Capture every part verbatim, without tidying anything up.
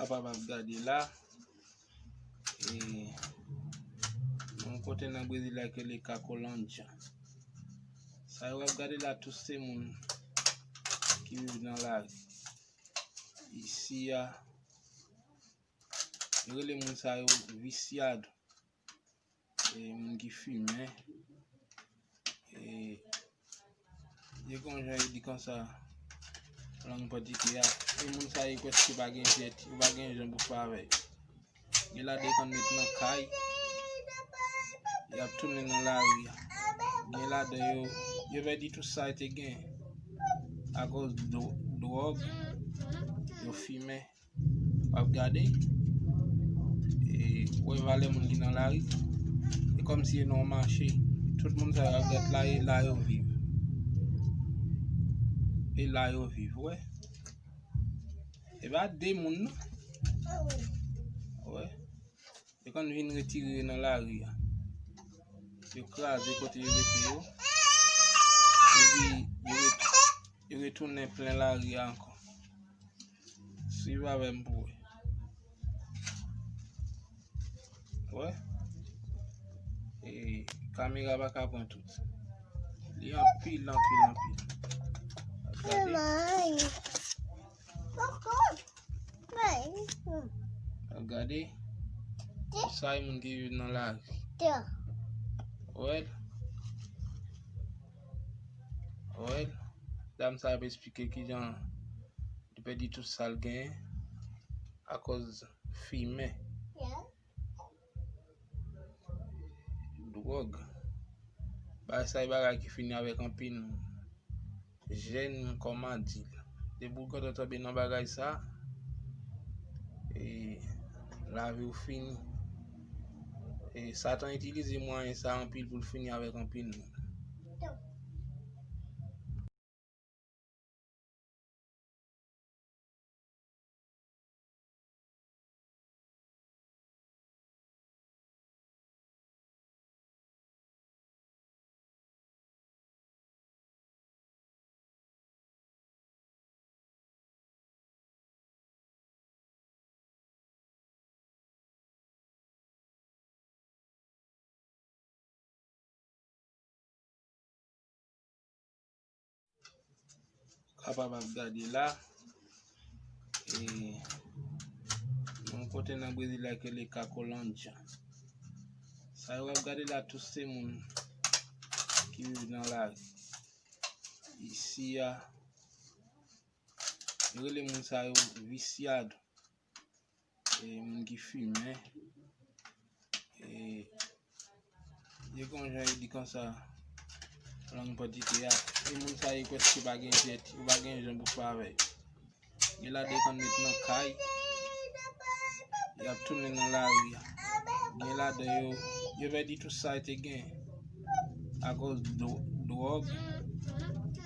Kapab ap gade la. E, yon kote nan Brezil la ki rele Kakolanja. Sa yo ap gade la, tout se moun ki viv nan lari. Isi a, yo rele moun sa yo visyado. E, moun ki fimen. E, yo gen yon jan yo di konsa, lang pòtigè a. E moun sa yo prèske pa gen jèt, yo pa gen jan pou fè avè yo. Gen ladan yo konn met nan kay, y ap tounen nan lari a. Gen ladan yo, yo pèdi tout sa yo te gen. Akòz dwo-, dwòg, yo fimen. W ap gade, e, w wè valè moun ki nan lari. E kòmsi e nan yon mache. Tout moun sa yo ap gade la, e la yo viv. E la yo viv, w wè. E pa de moun, non. W wè. Yo konn vin retire yo nan lari a. Yo kraze kote yo rete yo. Epi yo ret-, yo retounen plen lari a ankò. Swiv avè m pou wè. Wè. E, kamera pa ka pran tout. Li anpil, anpil, anpil. Gade. Gade. Sa e moun ki viv nan lari. Wè. Wè. Dam sa ap esplike kijan li pèdi tout sa l genyen akòz fimen. Dwòg. Bagay sa e bagay ki fini avèk anpil moun. Jèn kòm adilt. Depi w gentan tonbe nan bagay sa, e, lavi w fini. E, Satan itilize mwayen sa anpil pou l fini avèk anpil moun. Kapab ap gade la. E, yon kote nan Brezil la ki rele Kakolanja. Sa yo ap gade la, tout se moun ki viv nan lari. Isi a, yo rele moun sa yo visyado. E, moun ki fimen. E, yo gen yon jan yo di konsa, lang pòtigè a. E moun sa yo prèske pa gen jèt, yo pa gen jan pou fè avè yo. Gen ladan yo konn met nan kay, y ap tounen nan lari a. Gen ladan yo, yo pèdi tout sa yo te gen. Akòz dwo-, dwòg,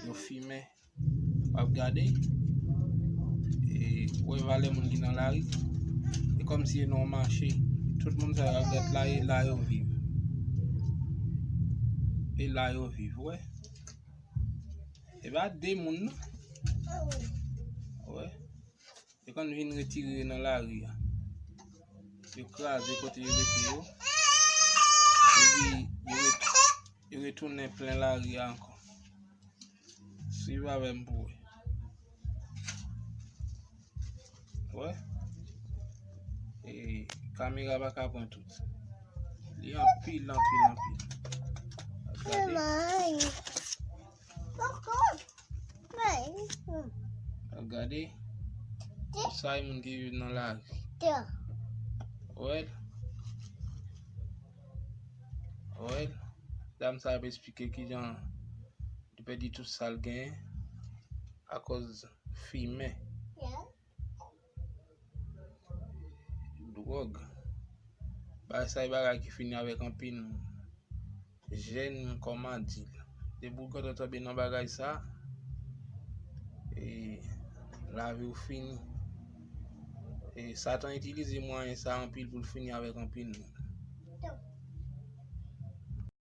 yo fimen. W ap gade, e, w wè valè moun ki nan lari. E kòmsi e nan yon mache. Tout moun sa yo ap gade la, e la yo viv. E la yo viv, w wè. E pa de moun, non. W wè. Yo konn vin retire yo nan lari a. Yo kraze kote yo rete yo. Epi yo ret-, yo retounen plen lari a ankò. Swiv avè m pou wè. Wè. E, kamera pa ka pran tout. Li anpil, anpil, anpil. Gade. Gade. Sa e moun ki viv nan lari. Wè. Wè. Dam sa ap esplike kijan li pèdi tout sa l genyen akòz fimen. Dwòg. Bagay sa e bagay ki fini avèk anpil moun. Jèn kòm adilt. Depi w gentan tonbe nan bagay sa, e, lavi w fini. E, Satan itilize mwayen sa anpil pou l fini avèk anpil moun.